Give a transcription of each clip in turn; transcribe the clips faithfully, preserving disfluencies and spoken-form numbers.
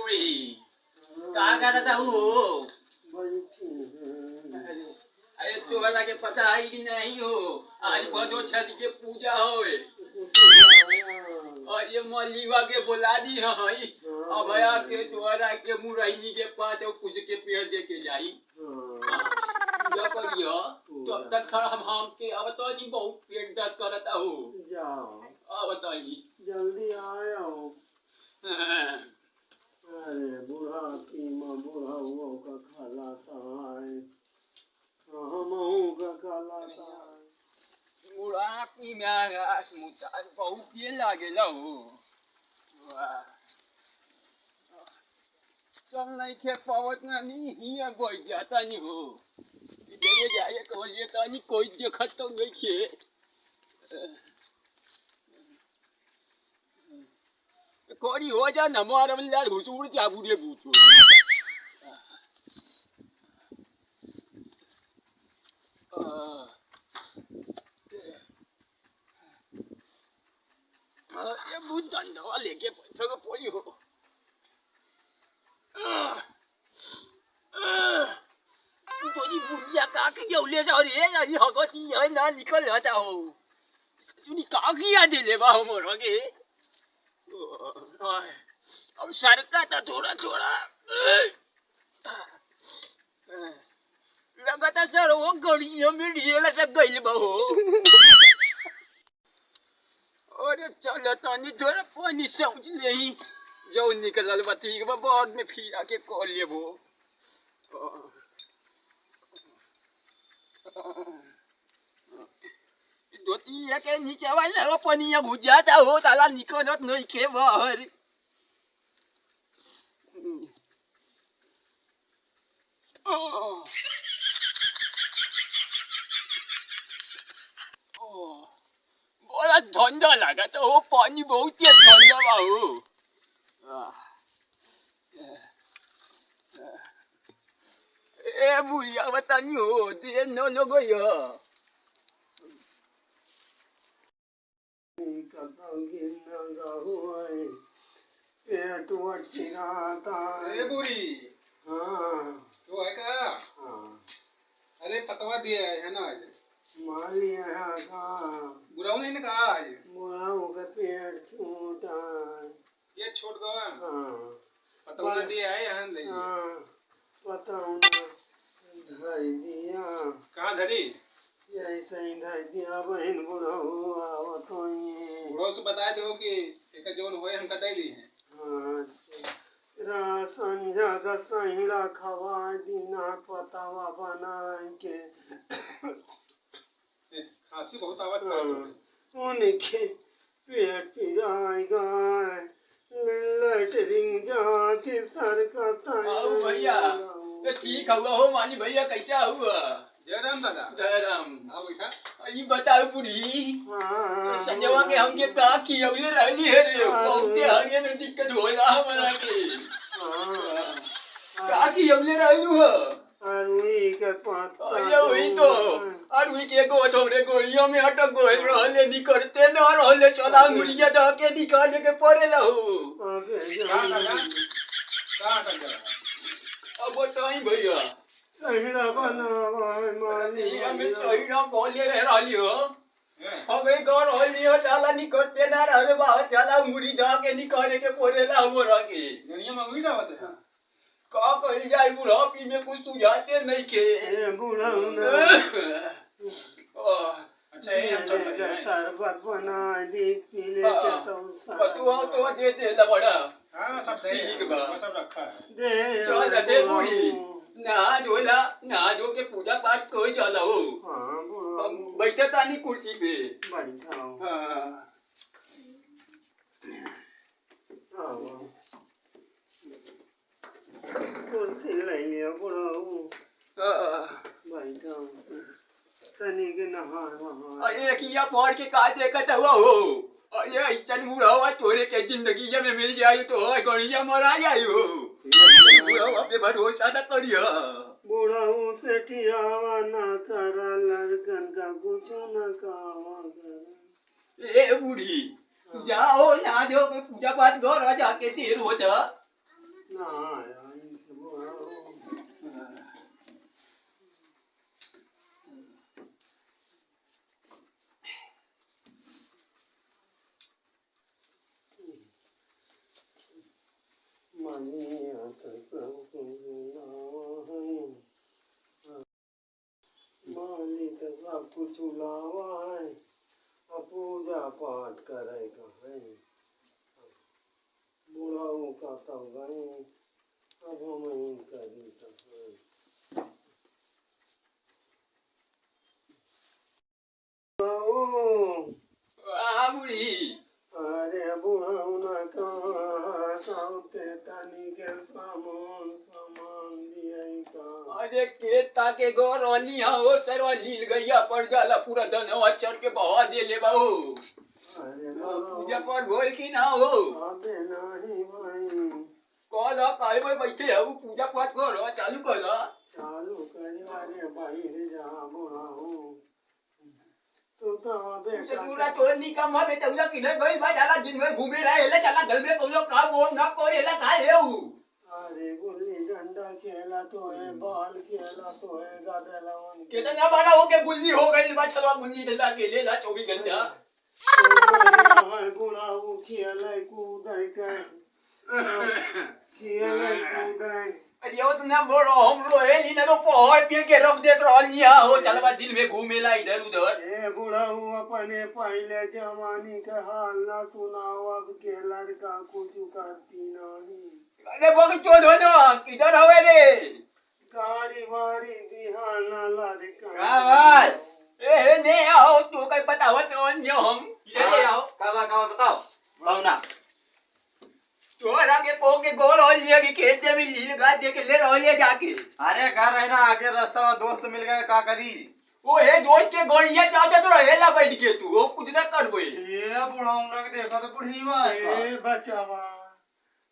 का करत हऊ हो? बैठी हैं। अरे, अरे, तोहरा के पता है कि नहीं हो? आज भदो छठ के पूजा होए। और ये मलिवा के बोला दी है। हाँ। अब भैया के तोहरा के मुरैनी के पात और कुछ के पेड़ दे के जाई। हाँ। पूजा करियो। पूजा। तब तक हम, हम के अब तो नहीं बहुत पेट दर्द करता हो। जाओ। अब बताइए। जल्दी आयो। हाँ। अरे बुढ़ापी में बुढ़ऊ का खाला ताय, हमहू का खाला ताय। बुढ़ापी में घास मुताज बहुत ये लागेला हो। वाह। चल नहीं खे पावत ना नी, हिया गोई जाता नहीं हो। इधर ये जाए तो ये तानी कोई देखत तो नहीं खे। कोरी हो जा न मार, अब लाल घुसूर जा बूढ़े बूढ़ो। ये भूत डंडवा लेके बैठे को पोई हो। तोरी बुढ़िया का के जौले जा रे, ये हगती है ना निकल जाता हो। तूने का किया दे ले बा हमरो के? अब सरका था थोड़ा थोड़ा। लगता सर वो गड़िया में ढीला लटक गइल बा हो। अरे चल तनी थोड़ा पानी सौच लेई। जौन निकलल बा ठीक बा, बाद में फिर आके कह लेबो। धोतिया के नीचे वाला पनिया घुस जाता हो, साला निकलत नहीं के बाहर। बड़ा ठंडा लागत हो, पानी बहुत ही ठंडा बा हो। ए बुढ़िया बतानी हो, दे न लोगो यो। कतौ गिन न गहुआई, पेट वटिराता। ए बूढ़ी। हाँ। तू है का? हाँ। अरे पतवा दिया है ना आज। माली है का? बुढ़ऊ नहीं ना कहा आज। बुढ़ऊ का पेट छोटा है। ये छोट गवा। हाँ। पतवा दिया है यहाँ ले। हाँ। पतौना धइ दिया। कहाँ धरी? यही सही धइ दिया, बहिन बुढ़ऊ आवत होई। बुढ़ऊ से बताए दो कि एक जौन होए हमका दे दी है। हाँ, अच्छा। रा संझा का सहिड़ा खवाए दीना पतावा बनाए के। ए, खांसी बहुत आवत बा हाँ, तोके। उनके पेट पिराए गए, लेटरिन जाके सरकत आओ भैया, ए, ठीक हुआ हो माली भैया, कैसा हुआ? जय राम दादा। जय राम। आओ बैठा। ई बताओ बूढ़ी, हाँ, संजवा के हमके का खियौले रहली है रे? हाँ, बहुते हगे में दिक्कत होला हमरा के। हाँ। का खियौले रहलू ह? अरुई के पत्ता अरे वही तो, तो। अरुई के गोछ हमरे गोड़िया में अटक गइल रहले, निकलते ना रहले, चला अरे। मुड़िया दह के निकाले के पड़ेला हो। अबे का दादा? का दादा? अब बताई भैया। सहिड़ा बनावा है माली ये हमें भैया। सहिड़ा बोले रह रहली हो। हैं? अबे गौर होली हो, चला निकलते ना रहले बा, चला मुड़ी दह के निकाले के पड़ेला हमरा के। दुनिया में उही डावत है। का कइल जाए, बुढ़ापी में कुछ सुझाते नइखे। ए, बुढ़ऊ ना। आह। अच्छा, ये हम चलते हैं। शरबत बना दी, पी ले हाँ। के तो सारा। पतुआ तो दे दे ला बड़ा। हाँ, सब दे ठीक हैं, बा। वो सब रखा है। दे चल, दे बुढ़ऊ। बूढ़ी। नहा धोला, नहा धो के पूजा पाठ कर जाला हो। हाँ, बुढ़ऊ। हम बैठे तानी कुर्सी पे। बैठा हो। हाँ। हाँ, हाँ। कुर्सी ले लिया बुढ़ऊ। आ। बैठा। तनी के नहा वहा। अरे, एकिया पढ़ के का देखत हुआ हो? अरे, ऐसन बुढ़ऊ तोरे के जिंदगी में मिल जाए तो हो, गड़िया मरा जाए हो। बुढ़ऊ पे भरोसा न करिया। बुढ़ऊ से ठियावा ना करा, लड़कन का कुछ ना कहा करा। ए बूढ़ी, हाँ। जाओ, नहा धो के पूजा पाठ करो, जाके देर हो जा। मानिया त सब कुछ लावा है। माली त सब कुछ लावा है, अब पूजा पाठ करे का है। बुढ़ऊ का तब गए, अब हम ही करी तो है। बुढ़ऊ। आ बूढ़ी। अरे बुढ़ऊ ना कहाँ साउते तनी के सामान, सामान दिए का। अरे खेता के गोरनिया हो, सरवा लील गइया पड़ जाला, पूरा धनवा चढ़ के बहा दे ले बा हो। अरे आ, बुढ़ऊ। पूजा पाठ भइल कि ना हो? अबे नाही भाई। कह दा, काहे भाई बैठे हो, पूजा पाठ करो, चालू कर दा। चालू करे, अरे भाई रे जा बुढ़ऊ। तू तो अबे तुझे का पूरा कर- तो नहीं कमा बेटा, उला किधर गइल बा, जाला दिन में घूमे रहे, एला चला घर में कोनो काम वाम ना करे, एला का है उ? अरे गुल्ली डंडा खेला तो है, बॉल खेला तो है, गदलवन के। कितना बड़ा हो के गुल्ली हो गइल बा, चलो गुल्ली डंडा खेले ला चौबीस घंटा। तो मैं बुढ़ऊ खेले कूदे के। खेले कूदे। अरे वो तो ना बोलो, हम रोए ली ना तो पहाड़ पे के रख देत रहल निया हो, चलबा दिन में घूमेला इधर उधर। ए बुढ़ऊ, अपने पहले जवानी के हाल ना सुनाओ, अब के लड़का कुछ करती नहीं। अरे बकचोद हो ना, किधर हवे रे? गाड़ी वाड़ी दिहाना लड़का। का भाई? ए, हे, ने आओ, तू कहीं बतावत रहल निया हम, इधर ले आओ। का बा, का बा, बताओ। बाबू ना। तोहरा के को के गोर हो लिया कि खेते में लील गा दे के ले रहो ले जाके। अरे घर है ना, आगे रास्ता में दोस्त मिल गए, का करी? वो हे दोस्त के गोरिया चाहता तो रहेला बैठ के तू, वो कुछ ना करबे। ये बुढ़ऊ ना के देखा तो बुढ़ी बा है का? ए बचावा,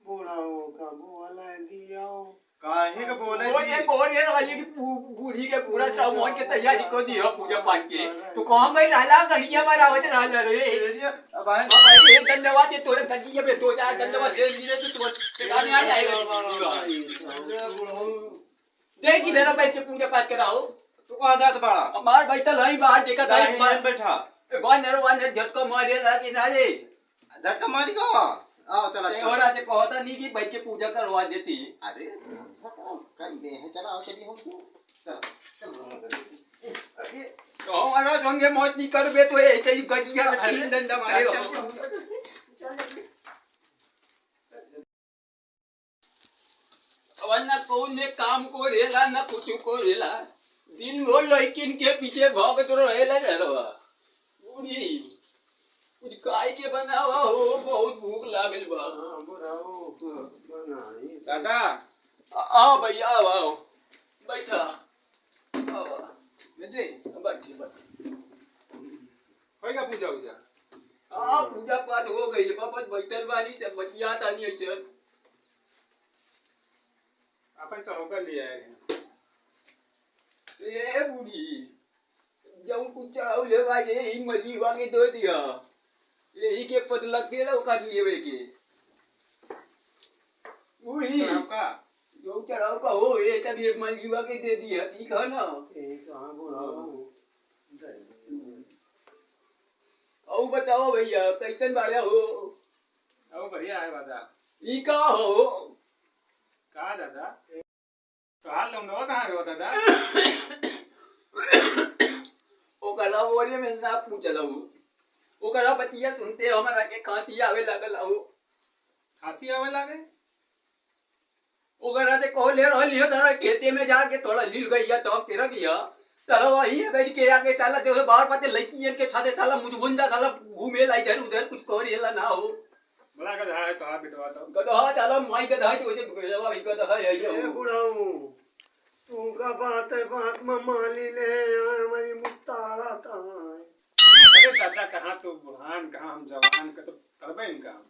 बुढ़ऊ का बोला दियो। काहे के बोले वो जी? ये गोर ये वाली की पू-, बूढ़ी के पूरा सामान के तैयारी कर दी हो पूजा पाठ के। तो कहाँ में रहला, गड़िया में रहत रहला रे। ए, अब आए। अब भाई, एक धन्यवाद ये तोरे गड्डिया पे दो चार धन्यवाद दे दिए तो तोरे ठिकाने आ जाएगा। ए, बुढ़ऊ। देख इधर बैठ के पूजा पाठ कराओ। तू कहाँ जात बाड़ा? हमार बैठल है बाहर, देखा था काहे बाहर। यहाँ बैठा? ए, बाहर नरवा ने झटका मारे ला कि ना रे? झटका मारी का? आओ, चला, ए, चला। और आज कहता नहीं कि बैठ के पूजा करवा देती। अरे, झटका कई दे हैं, चला, आओ, चलिए हम तो। चला, चल, हम तो। अरे। तो हमारा संगे मौत नहीं करबे तो ऐसे ही गड्डिया में अरे, तीन डंडा मारे चल, हो। चल, चल। अब ना कौन ने काम को रेला, ना कुछ को रेला। दिन भर लड़किन के पीछे भागत रहेला घरवा। बूढ़ी, कुछ खाए के बनावा हो, बहुत भूख लागल बा। हाँ, बुढ़ऊ, बनाई। दादा। आ, आओ भैया, आओ, आओ। बैठा। आओ, आओ। बैठे। बैठे, बैठे। होइगा पूजा उजा? हाँ, पूजा पाठ हो गइल बा, बस बैठल बानी, सब बतियात आनी है, सर। अपन चढ़ौका ले आए हैं। ए बूढ़ी, जब कुछ चढ़ाऊ ले बा, ये ही मजीवा के दे दिया, यही के पतला के लो कर लिए वे के। बूढ़ी, चढ़ौका? जो चढ़ाऊ का हो, ये सब एक मजीवा के दे दिया, ठीक है ना? ठीक है, हाँ, बुढ़ऊ। और बताओ भैया, कैसन बाड़े हो? ओ, बढ़िया है दादा। ई का हो? का दादा? तोहार लौंडवा कहाँ गवा दादा? ओकरा बोरे में ना पूछल हो। ओकरा बतिया सुनते हमरा के खांसी आवे लागल हो। खांसी आवे लागे? ओकरा से कहो ले रहल लियो, तारा खेते में जाके थोड़ा लील गइया, तब के रख लिया। तारा वही है, बैठ के आके साला जो है बाहर पाते लड़की के छाते साला मुझ बुंदा साला घूमे ला इधर उधर, कुछ करे ला ना हो। बड़ा गधा है तोहार बेटवा तो। गधा साला माई गधा है, तो वैसे गधा भाई गधा है ये ए हो। बुढ़ऊ, तू का बात है, बात में माली ले, यहाँ हमारी मुत्ताड़ा था। अरे दादा, कहाँ तू बुढ़ान, कहाँ हम जवान, के तो करबे इनका हम।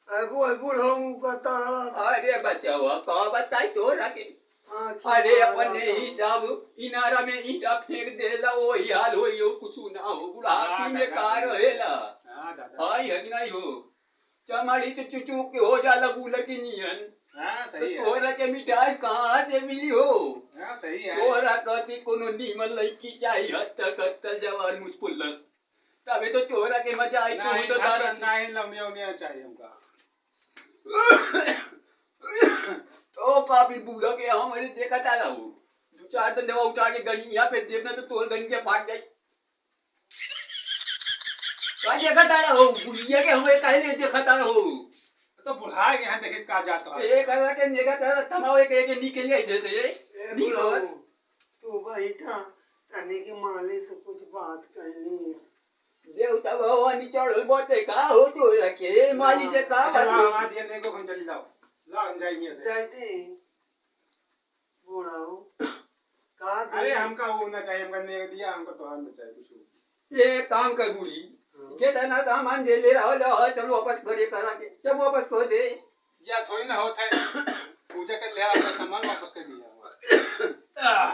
अबो बुढ़ऊ का ताड़ा। अरे बचावा, का बताई तोरा के? आँखी अरे मारा अपने था। ही सब इनारा में ईंटा फेंक देला, वही हाल होई हो, कुछ ना हो, बुढ़ापी हाँ, में दादा, का दादा। रहेला? हाँ, दादा। हाय हग नहीं हो, चमाड़ी तो चुचू के हो जाला गुलटी नियन। हाँ, तो सही है। तोहरा के मिठास कहाँ से मिली हो? हाँ, सही है। तोहरा कहती कोनो नीमन लड़की चाहिए, हत्तल कत्तल जवान मुस्कुल्लन, तबे तो तोहरा के मजा आई। तू नहीं, तो हम दादा तो नहीं, लमिया उमिया चाहिए हमका। तो काफी बूढ़ा के हम अरे देखा था हो, दो चार दिन दवा उठा के गनिया पे देखना तो तोर गनिया फाट जाई। का देखा तारा हो? बुढ़िया के हमें काहे ले देखा तारा हो? तो बुढ़ा के यहाँ देखे का जाता है। ए, करा के देखा तारा, तमाओ एक, एक निकल जाए जैसे ये। ए, निकल। बुढ़ऊ, तू बैठा, तनी के माली से कुछ बात कर ली। देवता भवानी चढ़ल बाटे का हो तोरा के? माली से का अच्छा, बात लाओ, हो? आवाज ये देखो, हम चली जाओ। लाओ, हम जाएंगे ऐसे। दादी, बुढ़ऊ, का अरे, दे? हमका वो ना चाहिए, हमका नेग दिया, हमको तोहार ना चाहिए कुछ। ये काम कर बूढ़ी, हाँ। जितना सामान दे ले रहा हो, लो, चल वापस घरे करा के, चल वापस कर दे। या थोड़ी ना होता है, पूजा कर ले, अपना सामान वापस कर दिया। आ,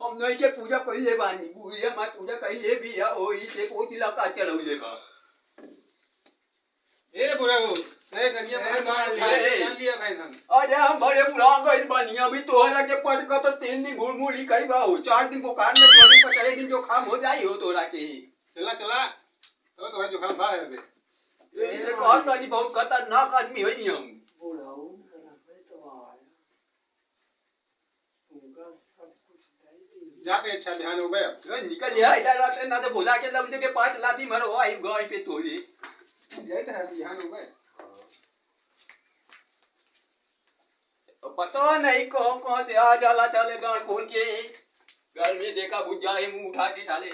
हम नहीं के पूजा कर ले बानी, बूढ़ी हमार पूजा कर ले भी है, ओ इसे पोती ला का चढ़ौले बा। ए बुढ़ऊ, ए गनिया ए, भाई, मार ए, लिया, ए। जान लिया भाई हम। अरे हम बड़े बुढ़ा गइल बानी, अभी तोहरा के पटका तो तीन दिन घुड़मुड़ी कई बा हो, चार दिन बुखार में, थोड़ी पचास दिन जुकाम हो जाई हो तोरा के। चला, चला, तो तोहरा जुकाम बा है बे। इसे कहत बानी बहुत खतरनाक आदमी है नहीं हम। बुढ़ऊ, रहबे तो आया। उनका सब कुछ दे दी। जाके अच्छा बिहान हो गया। ए, निकल लिया इधर रात ना तो बोला के लौंडे के पास लाठी मारो, आई गाय पे तोड़े। जाए तो बिहान हो गया। तो पता नहीं कौन कौन से आ जाला चले गांड खोल के। घर में देखा बुझ जाए मुंह उठा के साले।